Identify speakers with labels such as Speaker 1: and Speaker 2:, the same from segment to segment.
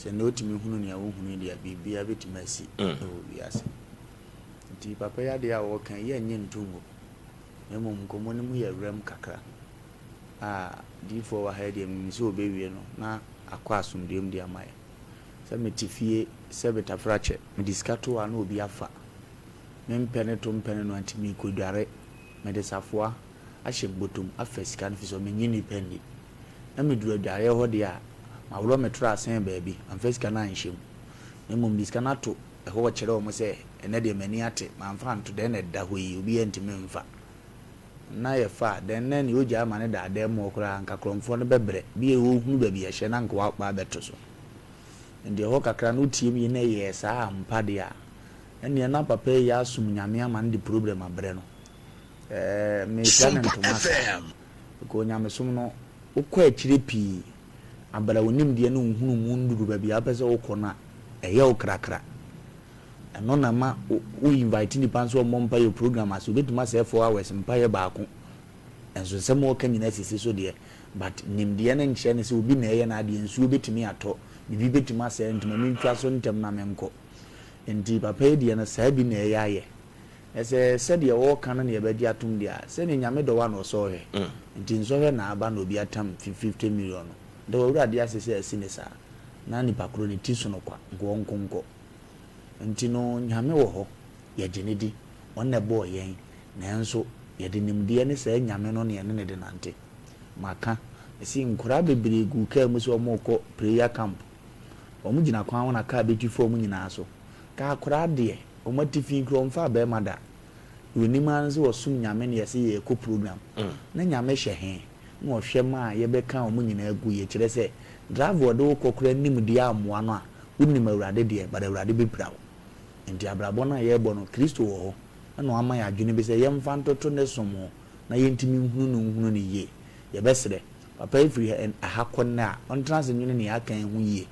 Speaker 1: Sɛ nnɛ wotumi hunu nea wohunu yi deɛ a, biribiara bɛtumi asi wɔ wiase. Nti papa yi adeɛ a ɔreka yi, yɛnnye nto ngu. Na mmom nkɔmmɔ no mu yɛ werɛm kakra. A diyifoɔ wɔ ha yi deɛ, menim sɛ ɔbɛwie no na akɔ asomdwoeɛ mu de ama yɛn. Sɛ mete fie sɛ betafrakyɛ, mede sika to hɔ a na obi afa. Mempɛ ne to mpɛ ne noa nti merekɔdware. Mede safoa ahyɛ me bɔtɔ mu afa sika no firi sɛ mennye nnipa nni. Na meduru adwareɛ hɔ deɛ a, maworɔ me toro asɛn baabi, mamfa sika no anhyɛ mu. Na mmom mede sika no ato hɔ rekyerɛ wɔn sɛ ɛnnɛ deɛ m'ani ate, mamfa anto, dɛn na ɛda hɔ yi, obiara ntumi mfa. Na yɛfa a, dɛn na nea ogyaa ma no da adan mu hɔ koraa, anka korɔmfoɔ no bɛbrɛ, bi a ɔrehunu baabi a ɛhyɛ na anka waba abɛto so. Nti ɛhɔ kakra no wotiam yie na ɛyɛɛ saa ampa deɛ a, ɛnneɛ na papa yi asom Nyame ama no de problem abrɛ no. Ɛɛ, meretwa no ntoma saa. Because onyamesom no, wokɔ akyire pii, abrɛ wo nimdeɛ ne wo nhunumu nnuru baabi a wopɛ sɛ wokɔ no a, ɛyɛ wo krakra. Ɛno na ɛma wo invite nipa nso ɔmmɔ mpaeɛ wɔ program ase, obɛtumi asɛe 4 hours mpaeɛ baako, nso nsɛm a ɔka nyinaa sisi so deɛ, but nimdeɛ no nkyerɛ no sɛ obi na ɛyɛ n'adeɛ, nsuo bɛtumi atɔ, biribi bɛtumi asɛe, nti ma mentwa so ntɛm na menkɔ. Nti papa yi deɛ no saa bi na ɛyɛ ayɛ. Na sɛ sɛdeɛ wɔreka no na yɛbɛgye atom deɛ a, sɛdeɛ Nyame dɔ wo a na ɔsɔ wo hwɛ. Nti nsɔhwɛ na aba na obi atam 50 million no. Da w'Awurade ase sɛ asi no saa. Na nipa korɔ ne ti so no kwa, nka ɔnko nkɔ. Nti no Nyame wɔ hɔ, yɛgye no di, ɔno na ɛbɔɔ yɛn, nanso yɛde nimdeɛ ne saa Nyame no na yɛne no de nante. Maka, mese nkoraa bebree guu kaa mu sɛ wɔrekɔ prayer camp. Wɔn gyina kwan ho na kaa bɛtwi fa wɔn nyinaa so. Kaa koraa deɛ, wɔn atifi koraa wɔmfaa barima da. Deɛ ɔnim ara ne sɛ wɔsom Nyame na yɛse yɛrekɔ program. Na Nyame hyɛ he? Na ɔhwɛ maa yɛbɛkaa wɔn nyinaa guiɛ. Kyerɛ sɛ, driver a ɔde wo kɔ koraa nimdeɛ ammoa no a, wonim Awurade deɛ, but Awurade bɛpira wo. Nti abrabɔ no a yɛrebɔ no, Kristo wɔ hɔ, ɛna wama yɛn adwene bi sɛ yɛmfa ntoto ne som ho na yɛntumi nhunu no nhunu no yie. Yɛbɛsrɛ, papa yi firi ha kɔ nnɛ a, ɔntena ase nnwene nea aka yi ho yie.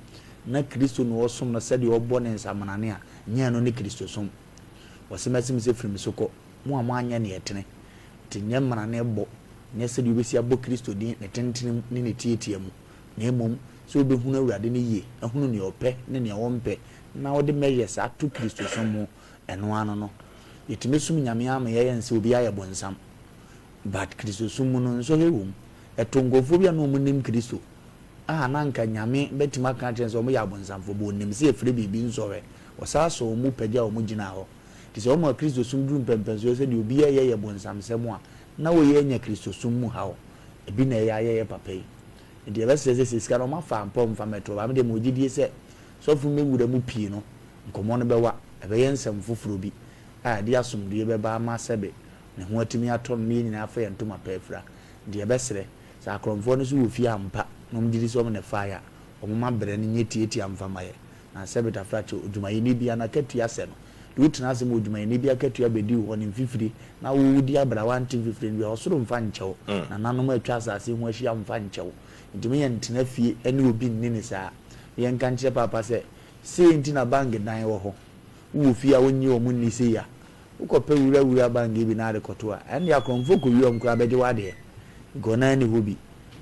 Speaker 1: Na Kristo na ɔsom no sɛdeɛ ɔbɔ ne nsamanane a, nyɛ ɛno ne Kristosom. Wɔse mɛse me sɛ firi me so kɔ, mo a moanyɛ nea ɛtene. Nti nyɛ mmanane bɔ, nyɛ sɛdeɛ wobɛsi abɔ Kristo din ne tentene mu ne ne tiatia mu, na mmom sɛ wobɛhunu Awurade no yie, ahunu nea ɔpɛ ne nea ɔmpɛ, na wode measures ato Kristosom ho, ɛno ano no, yɛtumi som Nyame ara ma yɛyɛ nsɛ obiara yɛ bonsam. But Kristosom mu no, nsɔhwɛ wɔ mu. Ɛto nkurɔfoɔ bi a na wɔn nim Kristo, a na anka Nyame bɛtumi aka akyerɛ sɛ wɔn yɛ abonsamfoɔ, but wɔnim sɛ yɛfrɛ biribi nsɔhwɛ. Wɔsan sɔɔ wɔn mu pagyaa wɔn gyinaa hɔ. Nti sɛ wɔma Kristosom duru mpɛnpɛnsoɔ sɛ deɛ obiara yɛ yɛ bonsamsɛm a, na wɔyɛ anya Kristosom mu haw. Ebi na ɛyɛ ayɛ yɛ papa yi. Nti yɛbɛsrɛ sɛ sɛ sika no wɔafa ampa wɔmfa mmɛto hɔ. But me deɛ mewɔ gyidie sɛ sɔfo no bɛwura mu pii no, nkɔmmɔ no bɛwa. Ɛbɛyɛ nsɛm foforɔ bi a ɛde asomdwoeɛ bɛba ama sɛbe ne ho atumi atɔ no na yɛn nyinaa afa yɛn ntoma pa afira. Nti yɛbɛsrɛ sɛ akorɔmfoɔ no nso wɔ fie ampa na wɔgye di sɛ wɔn na ɛfaeɛ a, wɔmma berɛ no nyɛ tiatia mfa mma yɛn. Na sɛbe tafrakyɛ, odwumayɛni bi an'akatua sɛ no, de wotena ase ma odwumayɛni bi akatua bedi wo hɔ ne mfifiri, na wo wodi abere a woante mfifiri no bi a, ɔsoro mfa nkyɛ wo, nananom a atwa asase ho ahyia mfa nkyɛ wo. Enti me yɛntena fie ne obi nni no saa. Me yɛnka nkyerɛ paapa sɛ, sei nti na bank dan wɔ hɔ. Wowɔ fie a wonnye wɔn nni sei a, wokɔpɛ wura wura bank yi bi na ade kɔto a, ɛnde akorɔmfoɔ kɔwia wɔn koraa bɛgye w'adeɛ. Because na ɛnni hɔ bi.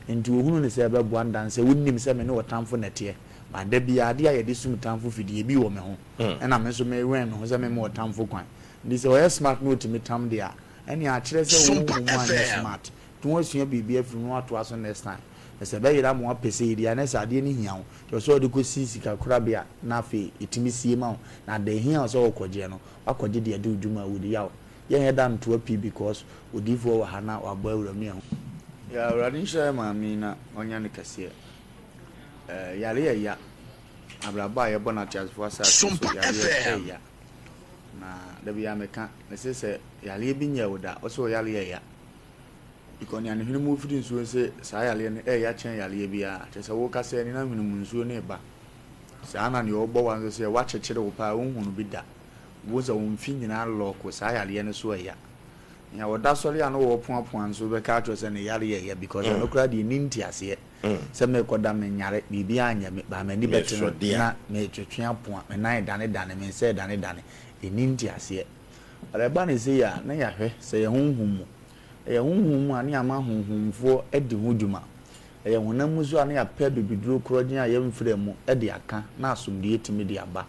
Speaker 1: Enti wɔhunu no sɛ ɛbɛboa no dan sɛ wonim sɛ me ne ɔtamfo na ɛteɛ. But da biara adeɛ a yɛde sum tamfo fidie bi wɔ me ho. Ɛna me nso mewɛn me ho sɛ memma ɔtamfo kwan. Nti sɛ ɔyɛ smart na ɔtumi tam deɛ a, ɛnneɛ akyerɛ sɛ wo honhom mu anyɛ smart. Nti woasua biribi afiri mu na woatoa so next time. Na sɛ ɛbɛyera ma woapɛ sei deɛ a, na sɛ adeɛ no hia wo. Nti ɛwɔ sɛ wode kɔsi sikakorabea na afei ɛtumi sie ma wo. Na da ɛhia wo sɛ wokɔgyeɛ no, woakɔgye deɛ ɛde wo dwuma a wodi yaw. Yɛnyɛ da ntoa pii because odiyifoɔ wɔ ha na wabɔ awura mu yɛn ho. Yeah, Awurade nhyira yɛn maame yi na ɔnyɛ no kɛseɛ. Eh, yare yɛ ya. Abrabɔ a yɛbɔ no ateasefoɔ asase so, yareɛ ɛyɛ ya. Na da biara meka, mese sɛ yareɛ bi nyɛɛ wo da, wo sɛ wo yareɛ yɛ ya. Because nea ne hwene mu firi nsuo sɛ saa yareɛ no ɛyɛ ya kyɛn yareɛ biara. Kyerɛ sɛ wokasa ani na hwene mu nsuo no reba. Saa na nea ɔbɔ wa nso sɛ wakyekyere wo paa, wonhunu bi da. Wohu sɛ wo mfe nyinaa lɔɔko, saa yareɛ no so ɛya. Nea ɔda sɔre a na ɔrepoapoa nso bɛka akyerɛ sɛ ne yareɛ yɛ because ɛno koraa deɛ ɛnni nteaseɛ. Sɛ merekɔda menyare, biribiara nyɛ me, but m'ani bɛte no na meretwetwe apoa, me nan redanedane, me nsa redanedane, ɛnni nteaseɛ. But ɛba no sei a, na yɛahwɛ sɛ ɛyɛ honhom mu. Ɛyɛ honhom mu a, na yɛama honhomfoɔ adi ho dwuma. Ɛyɛ honam mu nso a na yɛapɛ abibiduro korɔgyenn a yɛmfra mu de aka na asomdwoeɛ tumi de aba.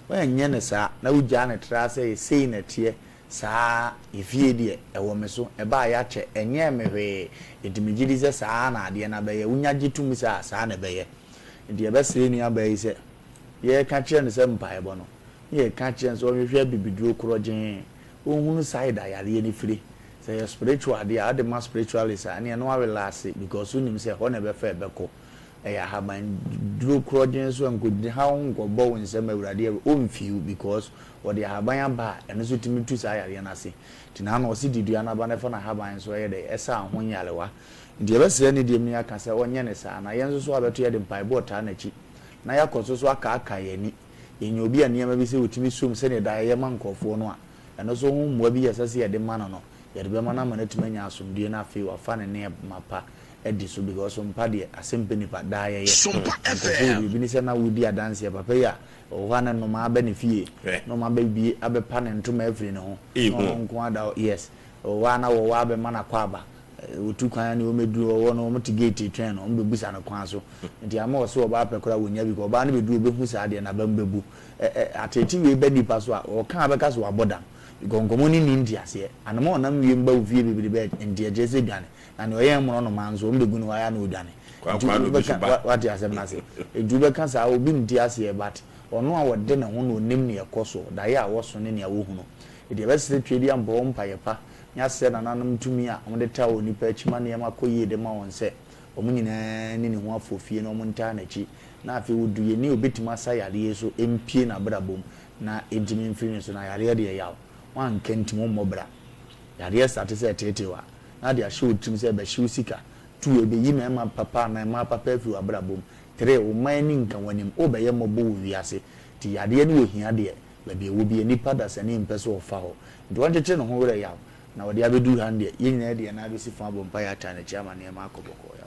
Speaker 1: Woanyɛ no saa na wogyaa no traa sɛ sei na ɛteɛ saa ara, efie deɛ ɛwɔ me so, ɛbaeɛ akyɛ, ɛnyɛɛ me hwee, enti megye di sɛ saa ara na adeɛ no abɛyɛ. Wonya gye tom saa a, saa na ɛbɛyɛ. Enti yɛbɛsrɛ nuabaa yi sɛ yɛreka kyerɛ no sɛ mpaebɔ no, na yɛreka kyerɛ no sɛ ɔnhwehwɛ abibiduro korɔgyenn, ɔnhunu side a yareɛ no firi. Sɛ ɛyɛ spiritual adeɛ a, wode ma spiritualist a, ɛneɛ na warelaase because wonim sɛ ɛhɔ na ɛbɛfa ɛbɛkɔ. Ɛyɛ ahaban duro korɔgyenn nso a, nkɔha wo ho nkɔbɔ wo nsam Awurade a, ɔmfii wo because wɔde ahaban aba a, ɛno nso tumi tu saa yareɛ no ase. Nti na ano ɔse di dua no aba na ɛfa n'ahaban nso ɛyɛ dɛn? Ɛsa ho nyarewa. Nti yɛbɛsrɛ ne deɛ mu na yɛaka sɛ ɔnyɛ no saa. Na yɛn nso so abɛto yɛde mpaebɔ retaa n'akyi na yɛakɔ so so akaakae yɛn ani. Yɛnya obi a nneɛma bi sɛ ɔtumi som sɛdeɛ daa yɛyɛ ma nkorɔfoɔ no a, ɛno nso ho mmoa bi a ɛsɛ sɛ yɛde ma no no, yɛde bɛma no ama no atumi anya asomdwoeɛ na afei wafa ne nneɛma pa adi so because mpa deɛ asɛm pɛ nipa daa yɛyɛ. Nkorɔfoɔ wɔ biribi ne sɛ na wodi adanseɛ papa yi a ɔwɔ hɔ a na nnomaa aba ne fie na wɔn abɛbie abɛpa ne ntoma afiri ne ho na ɔno nko ara da hɔ yes ɔwɔ hɔ a na wɔwɔ abɛma no akwaaba Wɔtu kwan a ne wɔmɛduru hɔ, wɔn no wɔte gate retwɛn no, wɔbɛbusa no kwan so. Nti ama ɔse ɔbaa pɛ koraa wɔnnya bi, ɔbaa no bɛduru ɔbɛhu saa deɛ n'abam bɛbu. Ɛ ɛ ateetee wei ba nipa so a, ɔka a bɛka sɛ wabɔ dam. Because nkɔmmɔ no nni nteaseɛ. Anoma a ɔnam wiem ba wo fie bebrebe a, nti ɛkyerɛ sɛ dwane. Na nea ɔyɛ mmorɔnoma nso, wɔbɛgu no hɔ ara na ɔdwane. Nti wobɛka, wate asɛm no ase? Nti wobɛka saa, obi nte aseɛ but ɔno a ɔde ne ho na ɔnim nea ɛkɔ so, daeɛ a wɔso ne nea wɔhunu. Nti yɛbɛsrɛ Tweaduampɔw mpaeɛ pa ne asɛ nananom tumi a wɔde taa onipa akyi ma nneɛma kɔ yie de ma wɔn sɛ wɔn nyinaa nni ne ho afofie na wɔntaa n'akyi, na afei oduyɛni a obetumi asa yareɛ yi so mpue n'abrabɔ mu na entumi mfiri ne so. Na yareɛ deɛ yaw, woanka nti wommɔ bra. Yareɛ starte sɛ ɛteetee wo a, na ade ahyɛ wo tirim sɛ ɛbɛhye wo sika. Two, ɛbɛyi mmarima papa anaa mmaa papa afiri w'abrabɔ mu. Three, wo mma ani nka w'anim, wobɛyɛ mmɔbɔ wɔ wiase. Nti yareɛ ne ohia deɛ, Baabi a ɛwɔ biara, nnipa dasani mpɛ sɛ ɔfa hɔ. Nti wɔnkyekyere ne ho werɛ yaw. Na wɔde abɛduru ha no deɛ, yɛn nyinaa de yɛn nan bɛsi fam abɔ mpaeɛ ataa n'akyi ama nneɛma akɔ bɔkɔɔ.